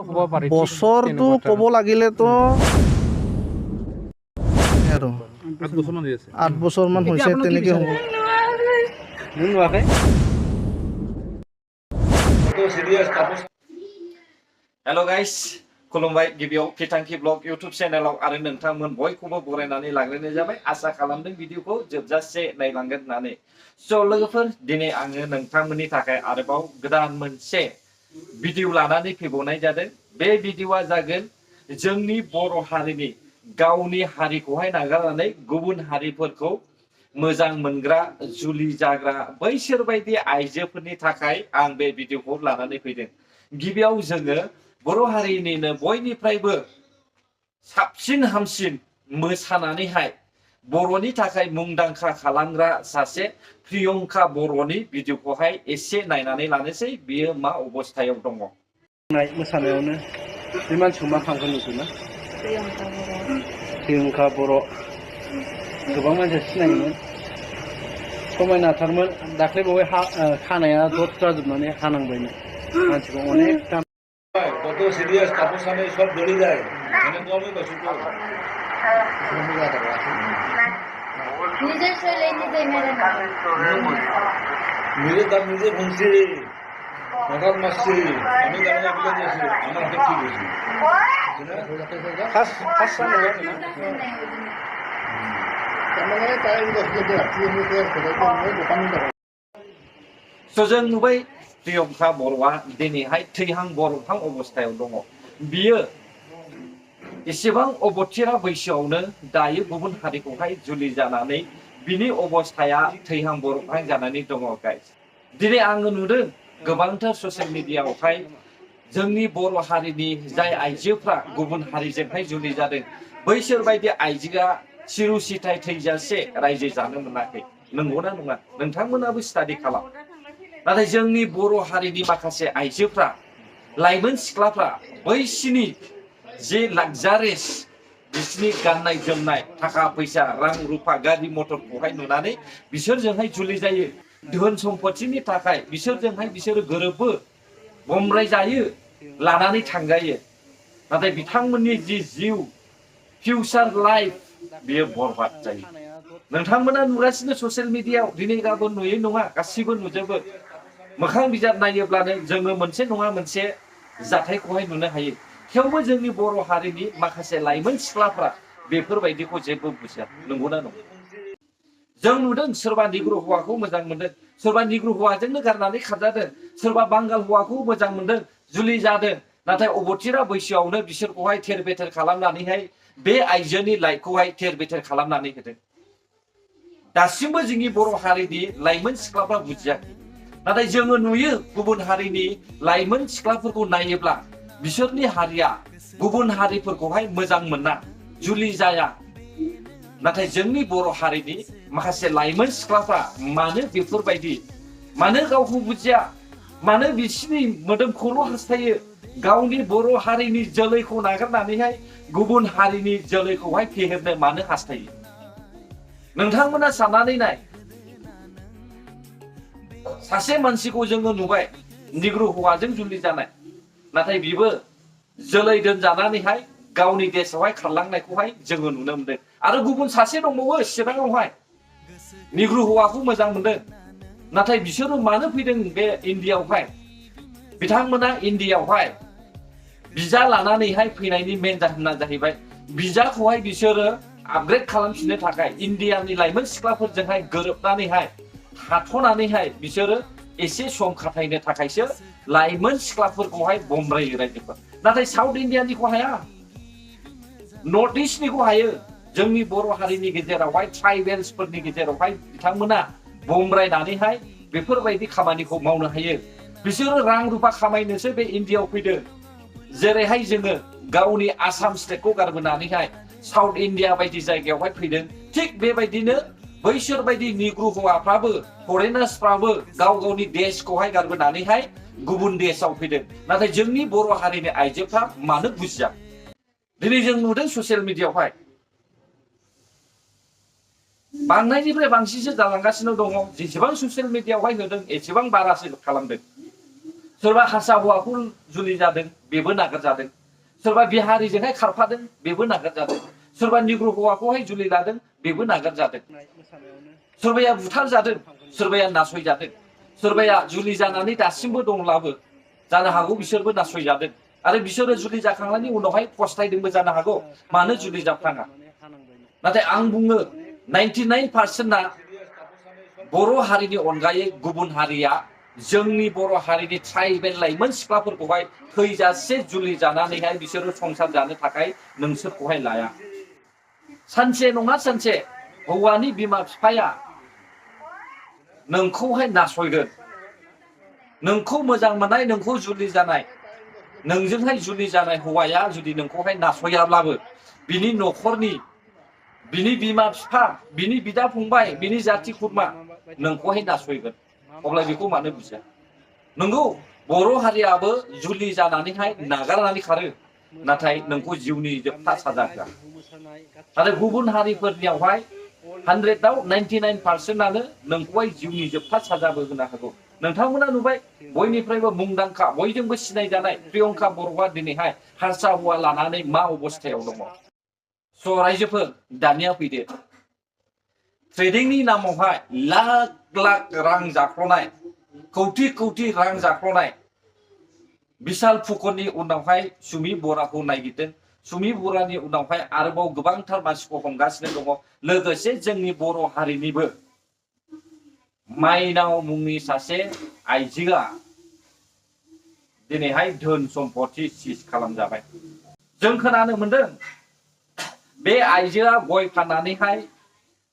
বছৰটো ক'ব লাগিলেতো আৰু 8 বছৰমান হৈছে তেনেকৈ হ'ব। हेलो गाइस खुलुमबाय गिबियाव फिथांखि ब्लग इउट्यूब चेनेलाव आरो नोंथांमोन बयखौबो बरायनानै लाग्रोनाय जाबाय। आसा खालामदों भिडिअखौ जोबजासे नायलांगोन होननानै। स' लोगोफोर दिनै आङो नोंथांमोननि थाखाय आरोबाव गोदान मोनसे भिडिअ लानानै फैबावनाय जादों। बे भिडिअआ जागोन जोंनि बर' हारिनि गावनि हारिखौहाय नागारनानै गुबुन हारिफोरखौ मोजां मोनग्रा जुलि जाग्रा बैसोर बायदि आइजोफोरनि थाखाय आं बे भिडिअखौ लानानै फैदों। गिबियाव जोङो बर' हारिनिनो बयनिफ्रायबो साबसिन हामसिन मोसानानैहाय बर'नि थाखाय मुंदांखा खालामग्रा सासे प्रियंका बर'नि भिडिअखौहाय एसे नायनानै लानोसै बियो मा अबस्थायाव दङ। मोसानायावनो बे मानसिखौ मा खालामगोन नोंसोरना? प्रियंका बर' गोबां मानसिया सिनायोमोन, समायनाथारमोन। दाख्लै बावै खानाया दद जाजोबनानै हानांबायनो मानसिखौ अनेक दाम। কত সিরিয়াস কাপড় সামনে সব দড়ি যায় মানে কমে বসে তো নিজের শৈলে নিজে মেরে না নিজে তার নিজে ভুলছে হঠাৎ মারছে আমি জানি না বলে দিয়েছি আমার হাতে ঠিক হয়েছে जों नुबाय प्रियंका बर'आ दिनैहाय थैहां बर'हां अबस्थायाव दङ। बियो एसेबां अबथिरा बैसोआवनो दायो गुबुन हारिखौहाय जुलि जानानै बिनि अबस्थाया थैहां बर'हां जानानै दङ गाइस। दिनै आङो नुदों गोबांथार ससियेल मिडियाआवहाय जोंनि बर' हारिनि जाय आइजोफ्रा गुबुन हारिजोंहाय जुलि जादों बैसोर बायदि आइजोआ सिरु सिथाय थैजासे रायजो जानो मोनाखै। नंगौना नङा? नोंथांमोनाबो स्टाडि खालाम। नाथाय जोंनि बर' हारिनि माखासे आइजोफ्रा लाइमोन सिख्लाफ्रा बैसिनि जे लाक्जारियस बिसिनि गाननाय जोमनाय थाखा फैसा रां रुफा गारि मटरखौहाय नुनानै बिसोरजोंहाय जुलि जायो। धोन सम्पथिनि थाखाय बिसोरजोंहाय बिसोरो गोरोबो, बमब्राय जायो, लानानै थांजायो। नाथाय बिथांमोननि जि जिउ फिउचार लाइफ बियो बरबाद जायो। नोंथांमोना नुगासिनो ससियेल मिडियाआव दिनै गाबोन नुयै नङा गासिबो नुजोबो। मोखां बिजाब नायोब्लानो जोङो मोनसे नङा मोनसे जाथायखौहाय नुनो हायो। थेवबो जोंनि बर' हारिनि माखासे लाइमोन सिख्लाफ्रा बेफोरबायदिखौ जेबो बुजिया। नंगौना नङा? जों नुदों सोरबा निग्र हौवाखौ मोजां मोनदों, सोरबा निग्र हौवाजोंनो गारनानै खारजादों, सोरबा बांगाल हौवाखौ मोजां मोनदों जुलि जादों। नाथाय अबथिरा बैसोआवनो बिसोरखौहाय थेर बेथेर खालामनानैहाय बे आइजोनि लाइफखौहाय थेर बेथेर खालामनानै होदों। दासिमबो जोंनि बर' हारिनि लाइमोन सिख्लाफ्रा बुजियाखै। नाथाय जोङो नुयो गुबुन हारिनि लाइमोन सिख्लाफोरखौ नायोब्ला बिसोरनि हारिया गुबुन हारिफोरखौहाय मोजां मोना, जुलि जाया। नाथाय जोंनि बर' हारिनि माखासे लाइमोन सिख्लाफ्रा मानो बेफोरबायदि, मानो गावखौ बुजिया, मानो बिसिनि मोदोमखौल' हास्थायो, गावनि बर' हारिनि जोलैखौ नागारनानैहाय गुबुन हारिनि जोलैखौहाय फेहेरनो मानो हास्थायो? नोंथांमोना साननानै नाय, सासे मानसिखौ जोङो नुबाय निग्र हौवाजों जुलि जानाय, नाथाय बिबो जोलै दोनजानानैहाय गावनि देशआवहाय खारलांनायखौहाय जोङो नुनो मोनदों। आरो गुबुन सासे दंबावो चिराङावहाय निग्र हौवाखौ मोजां मोनदों, नाथाय बिसोरो मानो फैदों बे इन्डियाआवहाय? बिथांमोना इन्डियाआवहाय बिजा लानानैहाय फैनायनि मेन जाहोना जाहैबाय बिजाखौहाय बिसोरो आपग्रेड खालामफिननो थाखाय इन्डियानि लाइमोन सिख्लाफोरजोंहाय गोरोबनानैहाय थाथ'नानैहाय बिसोरो एसे सम खाथायनो थाखायसो लाइमोन सिख्लाफोरखौहाय बमब्रायो रायजोफोर। नाथाय साउथ इन्डियानिखौ हाया, नर्थ इस्टनिखौ हायो। जोंनि बर' हारिनि गेजेरावहाय ट्राइबेल्सफोरनि गेजेरावहाय बिथांमोना बमब्रायनानैहाय बेफोरबायदि खामानिखौ मावनो हायो। बिसोरो रां रुफा खामायनोसो बे इन्डियाआव फैदों। जेरैहाय जोङो गावनि आसाम स्टेटखौ गारबोनानैहाय साउथ इन्डिया बायदि जायगायावहाय फैदों, थिग बेबायदिनो बैसोर बायदि निग्र हौवाफ्राबो फरेनार्सफ्राबो गाव गावनि देशखौहाय गारबोनानैहाय गुबुन देशआव फैदों। नाथाय जोंनि बर' हारिनि आइजोफ्रा मानो बुजिया? दिनै जों नुदों ससियेल मिडियाआवहाय बांनायनिफ्राय बांसिनसो जालांगासिनो दङ। जेसेबां ससियेल मिडियाआवहाय होदों एसेबां बारासो खालामदों। सोरबा हारसा हौवाखौ जुलि जादों बेबो नागारजादों सोरबा बिहारिजोंहाय खारफादों बेबो नागारजादों सोरबा निग्र हौवाखौहाय जुलि लादों बेबो नागारजादों सोरबाया बुथारजादों सोरबाया नासयजादों सोरबाया जुलि जानानै दासिमबो दंब्लाबो जानो हागौ बिसोरबो नासयजादों आरो बिसोरो जुलि जाखांनायनि उनावहाय पस्थायदोंबो जानो हागौ मानो जुलि जाफ्लाङा नाथाय आं बुङो 99%आ बर' हारिनि अनगायै गुबुन हारिया जोंनि बर' हारिनि ट्राइबेल लाइमोन सिख्लाफोरखौहाय थैजासे जुलि जानानैहाय बिसोरो संसार जानो थाखाय नोंसोरखौहाय लाया सानसे नङा सानसे हौवानि बिमा बिफाया नोंखौहाय नासयगोन नोंखौ मोजां मोननाय नोंखौ जुलि जानाय नोंजोंहाय जुलि जानाय हौवाया जुदि नोंखौहाय नासयाब्लाबो बिनि न'खरनि बिनि बिमा बिफा बिनि बिदा फंबाय बिनि जाथि खुरमा नोंखौहाय नासयगोन अब्ला बेखौ मानो बुजिया नंगौ बर' हारियाबो जुलि जानानैहाय नागारनानै खारो नाथाय नोंखौ जिउनि जोबथा साजा होआ आरो गुबुन हारिफोरनियावहाय 100आव 99%आनो नोंखौहाय जिउनि जोबथा साजाबो होनो हागौ नोंथांमोना नुबाय बयनिफ्रायबो मुंदांखा बयजोंबो सिनायजानाय प्रियंका बर'आ दिनैहाय हारसा हौवा लानानै मा अबस्थायाव दङ स' रायजोफोर दानिया फैदो ट्रेडिंनि नामावहाय लाख लाख रां जाख्ल'नाय कौटि कौटि रां जाख्ल'नाय बिशाल फुकननि उनावहाय सुमि बराखौ नायगिरदों सुमि बरानि उनावहाय आरोबाव गोबांथार मानसिखौ हमगासिनो दङ लोगोसे जोंनि बर' हारिनिबो माइनाव मुंनि सासे आइजोआ दिनैहाय धोन सम्पति सिज खालामजाबाय जों खोनानो मोनदों बे आइजोआ गय फाननानैहाय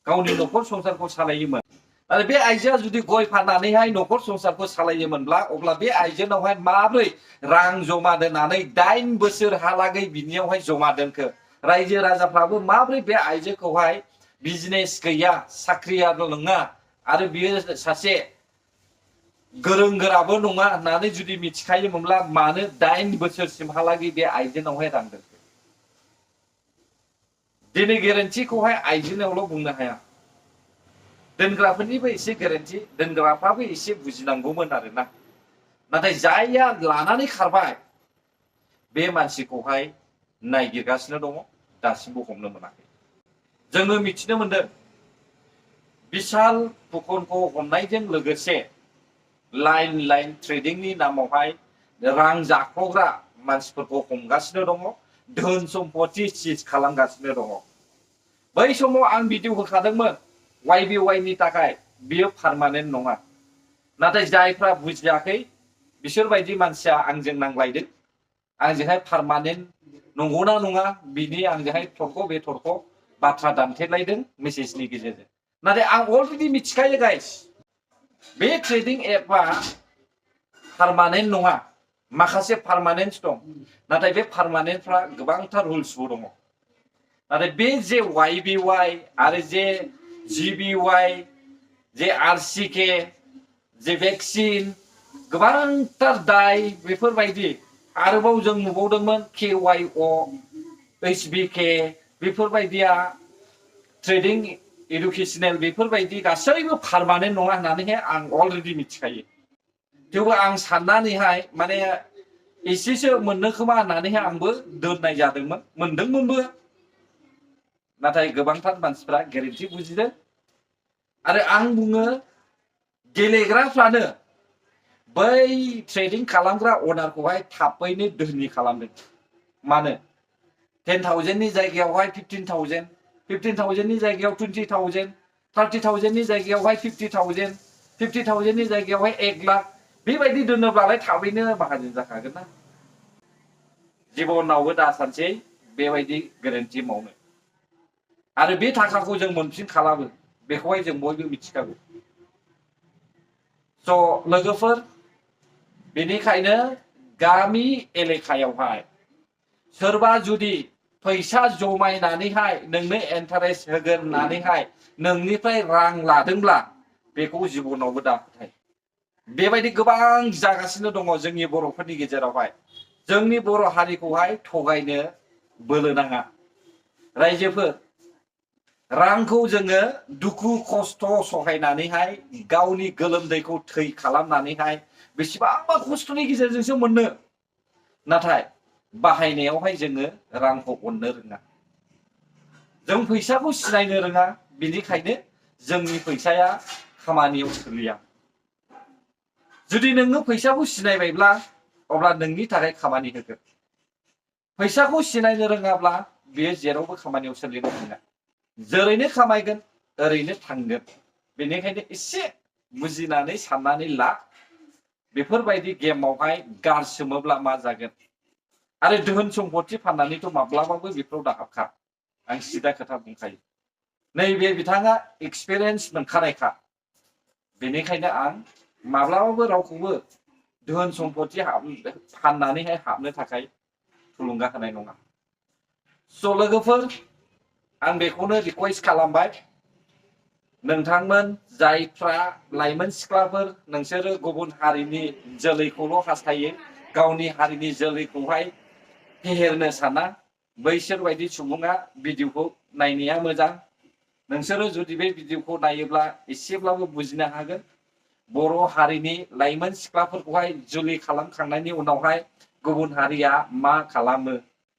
गावनि न'खर संसारखौ सालायोमोन आरो बे आइजोआ जुदि गय फाननानैहाय न'खर संसारखौ सालायोमोनब्ला अब्ला बे आइजोनावहाय माब्रै रां जमा दोननानै 8 बोसोरहालागै बिनियावहाय जमा दोनखो रायजो राजाफ्राबो माब्रै बे आइजोखौहाय बिजनेस गैया साख्रियाबो नङा आरो बियो सासे गोरों गोराबो नङा होननानै जुदि मिथिखायोमोनब्ला मानो 8 बोसोरसिमहालागै बे आइजोनावहाय रां दोनखो दिनै गेरेन्टिखौहाय आइजोनावल' बुंनो हाया दोनग्राफोरनिबो एसे गेरेन्टि दोनग्राफ्राबो एसे बुजिनांगौमोन आरोना नाथाय जायया लानानै खारबाय बे मानसिखौहाय नायगिरगासिनो दङ दासिमबो हमनो मोनाखै जोङो मिथिनो मोनदों बिशाल फुकनखौ हमनायजों लोगोसे लाइन लाइन ट्रेडिंनि नामावहाय रां जाख्ल'ग्रा मानसिफोरखौ हमगासिनो दङ धोन सम्पति सिज खालामगासिनो दङ बै समाव आं भिडिअ होखादोंमोन YBYनि थाखाय बियो पार्मानेन्ट नङा नाथाय जायफ्रा बुजियाखै बिसोरबायदि मानसिया आंजों नांलायदों आंजोंहाय पार्मानेन्ट नंगौना नङा बिनि आंजोंहाय थरख' बे थरख' बाथ्रा दान्थेलायदों मेसेजनि गेजेरजों नाथाय आं अलरेडि मिथिखायो गाइस बे ट्रेडिं एपआ पार्मानेन्ट नङा माखासे पार्मानेन्ट दं नाथाय बे पार्मानेन्टफ्रा गोबांथार रुल्सबो दङ नाथाय बे जे YBY आरो जे GBY जे RCK जे भेक्सिन गोबांथार दाय बेफोरबायदि आरोबाव जों नुबावदोंमोन KYO HBK बेफोरबायदिया ट्रेडिं एडुकेशनेल बेफोरबायदि गासैबो पार्मानेन्ट नङा होननानैहाय आं अलरेडि मिथिखायो थेवबो आं साननानैहाय माने एसेसो मोननो खोमा होननानैहाय आंबो दोननाय जादोंमोन मोनदोंमोनबो नाथाय गोबांथार मानसिफ्रा गेरेन्टि बुजिदों आरो आं बुङो गेलेग्राफ्रानो बै ट्रेडिं खालामग्रा अनारखौहाय थाबैनो धोनि खालामदों मानो 10,000नि जायगायावहाय 15,000 15,000नि जायगायाव 20,000 30,000नि जायगायावहाय 50,000 50,000नि जायगायावहाय 1 लाख बेबायदि दोनोब्लालाय थाबैनो माहाजोन जाखागोन ना जिबनावबो दासानसै बेबायदि गेरेन्टि मावनो आरो बे थाखाखौ जों मोनफिनखालाबो बेखौहाय जों बयबो मिथिखागौ स' लोगोफोर बेनिखायनो गामि एलेकायावहाय सोरबा जुदि फैसा जमायनानैहाय नोंनो इन्टारेस्ट होगोन होननानैहाय नोंनिफ्राय रां लादोंब्ला बेखौ जिबनावबो दा फोथाय बेबायदि गोबां जागासिनो दङ जोंनि बर'फोरनि गेजेरावहाय जोंनि बर' हारिखौहाय थगायनो बोलो नाङा रायजोफोर रांखौ जोङो दुखु खस्थ' सहायनानैहाय गावनि गोलोमदैखौ थै खालामनानैहाय बेसेबांबा खस्थ'नि गेजेरजोंसो मोननो नाथाय बाहायनायावहाय जोङो रांखौ अननो रोङा जों फैसाखौ सिनायनो रोङा बिनिखायनो जोंनि फैसाया खामानियाव सोलिया जुदि नोङो फैसाखौ सिनायबायब्ला अब्ला नोंनि थाखाय खामानि होगोन फैसाखौ सिनायनो रोङाब्ला बेयो जेरावबो खामानियाव सोलिनो रोङा जेरैनो खामायगोन ओरैनो थांगोन बेनिखायनो एसे बुजिनानै साननानै ला बेफोरबायदि गेमावहाय गारसोमोब्ला मा जागोन आरो धोन सम्पति फाननानैथ' माब्लाबाबो बेफोराव दाहाबखा आं सिदा खोथा बुंखायो नैबे बिथाङा एक्सपिरियेन्स मोनखानायखा बेनिखायनो आं माब्लाबाबो रावखौबो धोन सम्पति फाननानैहाय हाबनो थाखाय थुलुंगा होनाय नङा स' लोगोफोर आं बेखौनो रिक्वेस्ट खालामबाय नोंथांमोन जायफ्रा लाइमोन सिख्लाफोर नोंसोरो गुबुन हारिनि जोलैखौल' हास्थायो गावनि हारिनि जोलैखौहाय फेहेरनो साना बैसोर बायदि सुबुङा भिडिअखौ नायनाया मोजां नोंसोरो जुदि बे भिडिअखौ नायोब्ला एसेब्लाबो बुजिनो हागोन बर' हारिनि लाइमोन सिख्लाफोरखौहाय जुलि खालामखांनायनि उनावहाय गुबुन हारिया मा खालामो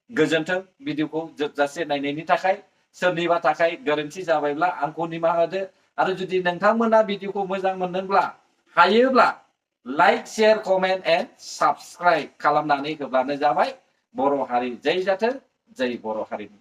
गोजोन्थों भिडिअखौ जोबजासे नायनायनि थाखाय सोरनिबा थाखाय गोरोन्थि जाबायब्ला आंखौ निमाहा होदो आरो जुदि नोंथांमोना भिडिअखौ मोजां मोनदोंब्ला हायोब्ला like share comment and subscribe खालामनानै होब्लानो जाबाय बर' हारि जै जाथों जै बर' हारिनि